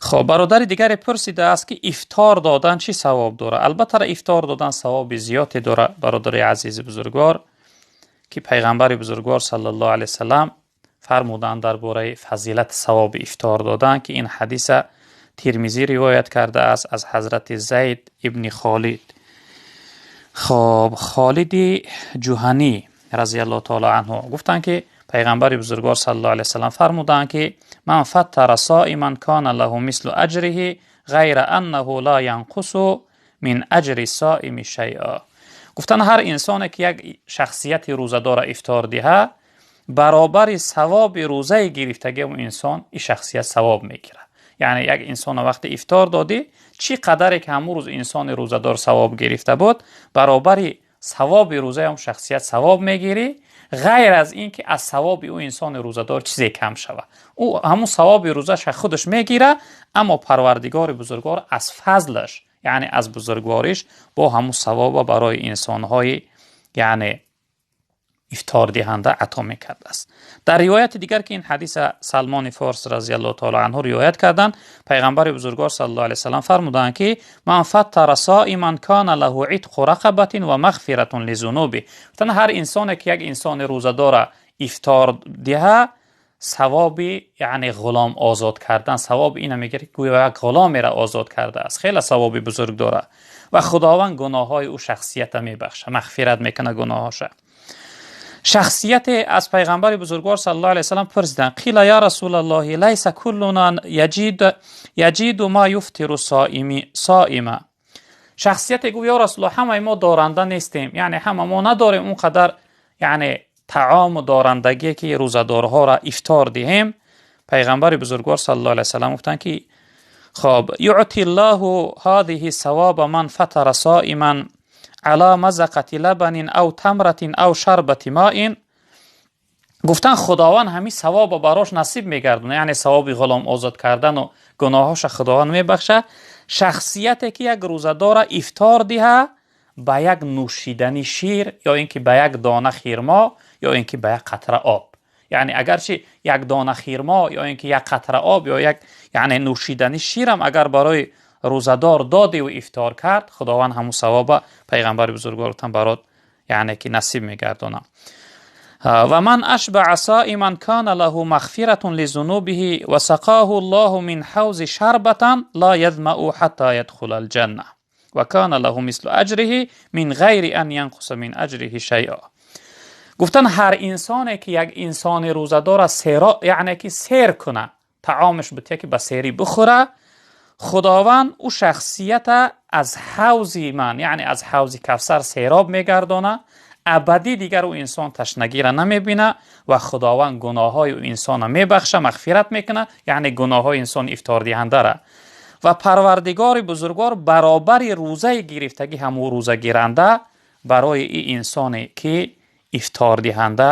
Хоб, бародари дигаре пурсидааст, ки ифтор додан чӣ савоб дорад? Албатта, ифтор додан савоби зиёде дорад, бародари азизи бузургвор, ки пайғамбари бузургвор саллаллоҳу алайҳи васаллам фармуданд дар бораи фазилати савоби ифтор додан, ки ин ҳадиса Тирмизӣ ривоят кардааст аз ҳазрати Зайд ибни Холид, хоб, Холиди Ҷуҳанӣ разияллоҳу таоло анҳу гуфтанд, ки пайғамбари бузургвор саллаллоҳу алайҳи васаллам фармуданд, ки ман фаттара соиман кана лаҳу мислу аҷриҳи ғайра аннаҳу ла янқусу мин аҷри соими шайъа. Гуфтанд, ҳар инсоне ки як шахсияти рӯзадора ифтор диҳад, баробари савоби рӯзаи гирифтагии он инсон ин шахсият савоб мегирад. Яъне як инсона вақте ифтор додӣ, чӣ қадаре ки ҳамун рӯз инсони рӯзадор савоб гирифта буд, баробари савоби рӯзаи он шахсият савоб мегирӣ, ғайр аз ин ки аз савоби ӯ инсони рӯзадор чизе кам шавад. Ӯ ҳамун савоби рӯзаша худаш мегирад, аммо Парвардигори бузургвор аз фазлаш, яъне аз бузургвориш, бо ҳамун савоба барои инсонҳои, яъне ифтордиҳанда, ато мекардааст. Дар ривояти дигар, ки ин ҳадиса Салмони Форс разияллоҳу таоло анҳу ривоят карданд, пайғамбари бузургвор саллаллоҳу алайҳи васаллам фармуданд, ки ман фаттара соиман кана лаҳу итқу рақабатин ва мағфиратун лизунуби. Гуфтанд, ҳар инсоне ки як инсони рӯзадора ифтор диҳа, савоби, яъне ғулом озод кардан, савоби ина мегирад, ки гӯё як ғуломеро озод кардааст. Хеле савоби бузург дорад ва Худованд гуноҳҳои ӯ шахсията мебахшад, мағфират мекунад гуноҳоша. Шахсияте аз пайғамбари бузургвор саллаллоҳу алайҳи васаллам пурсиданд: қила я расулаллоҳи, лайса куллуна яҷиду ма юфтиру соима. Шахсияте гуфт: ё Расулаллоҳ, ҳамаи мо доранда нестем, яъне ҳама мо надорем он қадар, яъне таому дорандагие, ки рӯзадорҳоро ифтор диҳем. Пайғамбари бузургвор саллаллоҳу алайҳи васаллам гуфтанд, ки хоб, юъти ллоҳу ҳадиҳи савоба ман фатара соиман ала мазақати лабанин ав тамратин ав шарбати моин. Гуфтан, Худованд ҳамин савоба барош насиб мегардонад, яъне савоби ғулом озод кардану гуноҳоша Худованд мебахшад, шахсияте ки як рӯзадора ифтор диҳа ба як нӯшидани шир ё ин ки ба як дона хирмо ё ин ки ба як қатра об. Яъне агарчи як дона хирмо ё ин ки як қатра об ё як, яъне нӯшидани ширам агар барои рӯзадор додиву ифтор кард, Худованд ҳамун савоба, пайғамбари бузургвор гуфтан, барот, яъне ки насиб мегардонад. Ва ман ашбаа соиман кана лаҳу мағфиратун лизунубиҳи ва сақоҳу ллоҳу мин ҳавзи шарбатан ла ядмау ҳатта ядхула алҷанна ва кана лаҳу мислу аҷриҳи мин ғайри ан янқуса мин аҷриҳи шайъа. Гуфтан, ҳар инсоне ки як инсони рӯзадора серо, яъне ки сер куна, таомаш бутия, ки ба серӣ бихӯра, Худованд ӯ шахсията аз ҳавзи ман, яъне аз ҳавзи Кавсар сероб мегардона, абадӣ дигар ӯ инсон ташнагира намебина ва Худованд гуноҳҳои ӯ инсона мебахша, мағфират мекуна, яъне гуноҳҳои инсони ифтордиҳандара, ва Парвардигори бузургвор баробари рӯзаи гирифтагӣ ҳамун рӯзагиранда барои ин инсоне ки ифтордиҳанда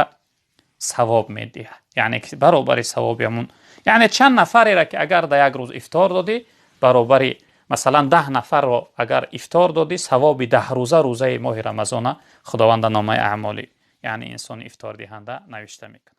савоб медиҳад, яъне баробари савоби ҳамун, яъне чанд нафареро ки агар дар як рӯз ифтор додӣ, баробари масалан 10 нафарро агар ифтор додӣ, савоби 10 рӯза рӯзаи моҳи Рамазона Худованд дар номаи аъмоли, яъне инсони ифтордиҳанда, навишта мекунад.